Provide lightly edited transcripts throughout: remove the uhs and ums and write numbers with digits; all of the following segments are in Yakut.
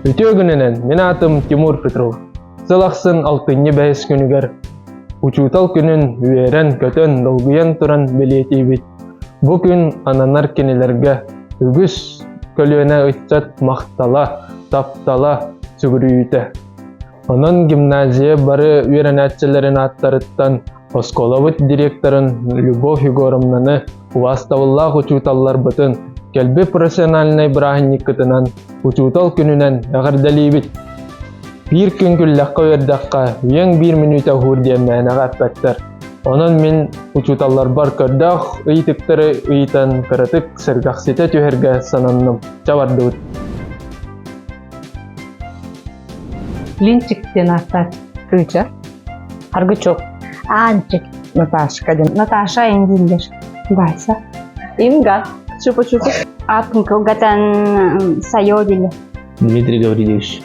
Үтүө күнүнэн, мин аатым Тимур Петров. Сыл ахсын алтынньы бэһис күнүгэр Учуутал күнүн үөрэн-көтөн, долгуйан туран бэлиэтиибит. Бу күн ананар кинилэргэ үгүс көлүөнэ ыччат махтала, таптала, сүгүрүйүүтэ. Онон гимназия бары үөрэнээччилэрин ааттарыттан оскуолабыт директорын Любовь Егоровнаны, убаастабыллаах учууталларбытын кэлбит профессиональнай бырааһынньыккытынан Учуутал күнүнэн эҕэрдэлиибит! Биир күн күллэххэ-үөрдэххэ, үйэҥ биир мүнүүтэ уһуур диэн мээнэҕэ эппэттэр. Онон мин учууталларбар көрдөөх ыйытыктары ыйытан кыратык сэргэхситэ түһэргэ сананным. Чэ бардыбыт. Линчик диэн ааттаах. Кыыча. Аргычок. Аанчык. Наташка диэн. Наташа дииллэр. Вася. Инга. Чупа-чупа. Атын кылгатан Сайо дииллэр. Дмитрий Гаврильевич.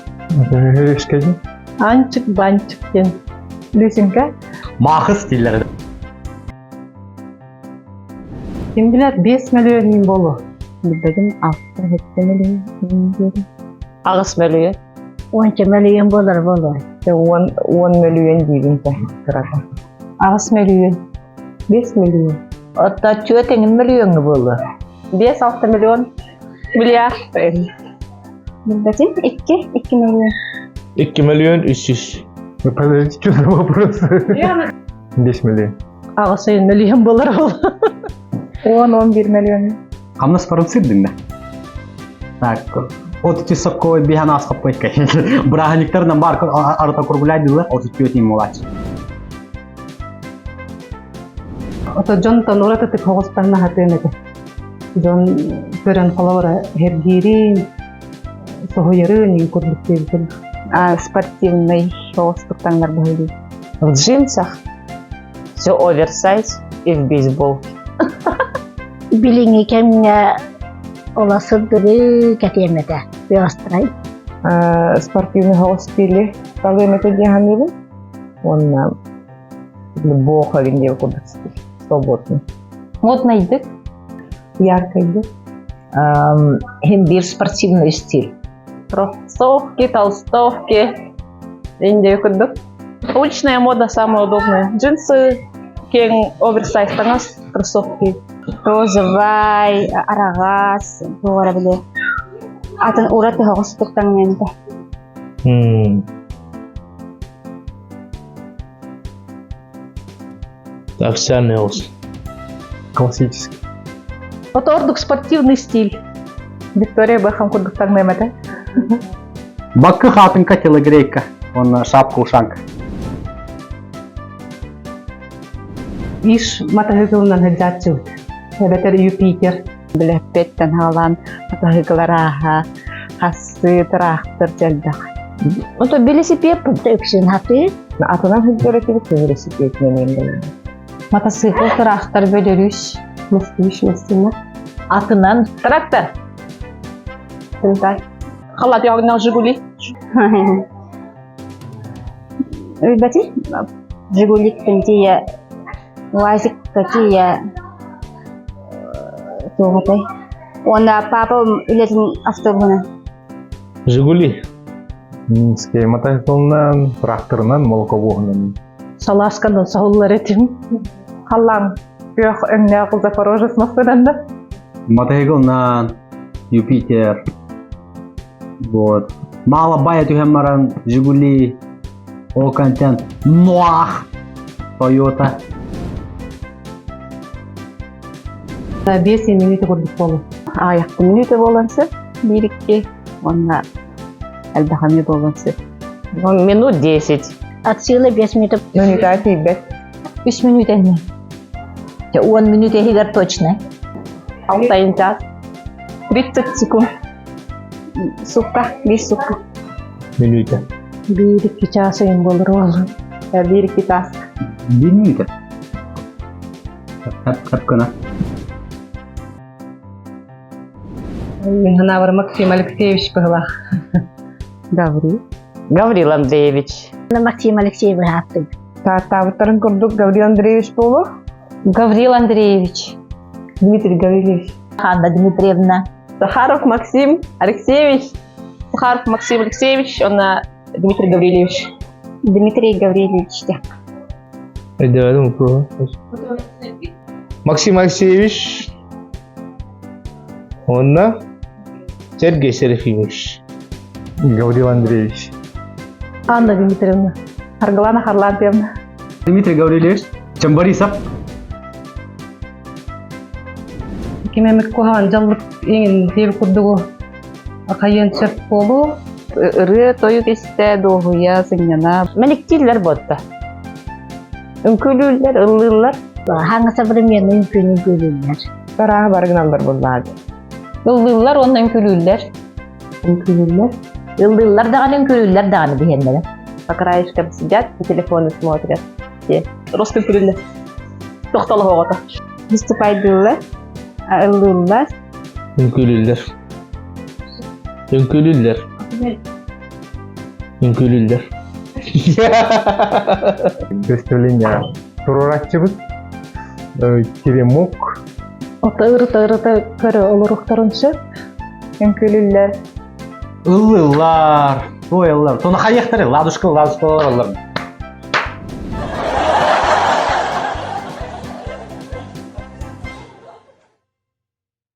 Анчык Банчык диэн. Люсенька. Маахыс дииллэр. Ким билэр 5 мөлүйүөн болу. Билбэтим 6-7 мөлүйүөн диэри. Аҕыс мөлүйүөн. Уонча мөлүйүөн буолар буолуо. 10 мөлүйүөн диибин да кырата. Аҕыс мөлүйүөн. 5 мөлүйүөн. Отто түөрт эҥин мөлүйүөҥҥэ буолуо. 5-6 миллион. Миллиард. Билбэтим. 2, 2 мөлүйүөн. 2 мөлүйүөн 300. Подожди, что за вопрос? 10 миллион. Аҕыс мөлүйүөн буолар ол. 10-11 миллион. Хамнас спонсор динна. Так, от часовой бихан асхаппайка. Бырааһынньыктарынан бар арыта кургуляй дылы, от үтүөтин молач. Ото дьон тонура тытык хоҕустан наһатыан этэ. Дьон көрөн холобура эргиирин, соһуйарын иин курдук диэбитим. А, спортивный соҕустук таҥнар быһылыы. В джинсах, все оверсайз и в бейсболке. Билиҥҥи кэмҥэ ола сырдыгы кэтиэм этэ. Пестрай. Спортивный соҕус стили талыам этэ дии саныыбын. Уонна бохо диэн курдук стиль. Свободный. Моднайдык. Яркайдык. Хим биир спортивный стиль. Кроссовки, толстовки. Индия курдук. Уличная мода самая удобная. Джинсы, кең оверсайз таҥас, кроссовки. Розовай, араҕас, туора били. Атын ураты соҕустук таҥнан этэ. Официальный голос. Классический. Ото ордук спортивный стиль. Виктория Бэхэм курдук таҥныам этэ. Баккы хаатыҥка телогрейка, уонна шапка-ушанка. Иш матаһыгылынан сылдьааччыбыт. Эбэтэр Юпитер. Билэппэттэн хаалан матаһыгылар ааһа, хассы, тыраахтыр дьэлбэх. Ото велосипед Үксүн хатыы. Атынан сылдьар этибит, велосипединэн эмнэнэн. Мотоцикл, тыраахтар, бөдөрүс, москвич, массыына. Атынан Трактор. Тынтай. Халат ягынан Жигули. Билбэтим. Жигуликтэн тиийэ УАЗикка тиийэ туох этэй? Уонна папа үлэтин автобуһунан. Жигули. Минскэй мотоциклынан, тракторынан, молоковоһунан. Салаасканан соһуллар этим. Халлаан күөх өҥнөөх Запорожец массыынан да. Мотоциклынан, Юпитер. Вот. Мало бая түһэн баран Жигули, ол контент Ноах, Тойота. Биэс минүүтэ курдук буолу. Аҕыйахта мүнүүтэ буолан сөп. Биир икки уонна элбэх эмиэ буолуон сөп. Минут 10. От силы 5 минут. Мүнүүтэҕэ тиийбэт. Үс мүнүүтэ иннэ. Уон мүнүүтэ иһигэр точно. Алтайын час. 30 секунд. Сукка, биир сукка. Мүнүүтэ. Биир икки чаас ыйын буолар уолу. Биир икки чаас. Биир мүнүүтэ. Хап гына. Мин санаабар Максим Алексеевич быһылаах. Гаврил. Гаврил Андреевич. Максим Алексеевич ааттым. Тааттаабыттарын курдук Гаврил Андреевич буолуо. Гаврил Андреевич. Дмитрий Гаврильевич. Анна Дмитриевна. Захаров Максим Алексеевич. Захаров Максим Алексеевич, уонна Дмитрий Гаврильевич. Дмитрий Гаврильевич Өйдөөдүм вопрос. Максим Алексеевич. Онна Сергей Серафимович. Гаврил Андреевич. Анна Дмитриевна. Аргылана Харлампьевна. Дмитрий Гаврильевич. Чемборисов. Ким эмит куһаҕан дьаллык иҥин диэбит курдугу хайыан сөп буолуо. Ырыа тойук истэ, дуоһуйа, сынньана. Мэликтииллэр буотта. Үҥкүүлүүллэр, ыллыыллар. Хаҥа современный үҥкүүнү үҥкүүлүүллэр. Тарааһы бары гыналлар буллаады. Ыллыыллар уонна үҥкүүлүүллэр. Үҥкүүлүүллэр. Ыллыыллар даҕаны, үҥкүүлүүллэр даҕаны биһиэннэрэ. По краешкам сидят и телефоны смотрят. Все. Ростун күлүллэр. Тохтолоһоҕото. Выступайдыыллар, ыллыыллар. Үҥкүүлүүллэр. Үҥкүүлүүллэр. Үҥкүүлүүллэр. Көстөлүнэ туруораччыбыт. Теремок. Ото ырыта-ырыта көрө олоруохтарын сөп. Үҥкүүлүүллэр. Ыллыыллар, туойаллар. Тону хайыахтары, ладушка, ладушкалар аллар.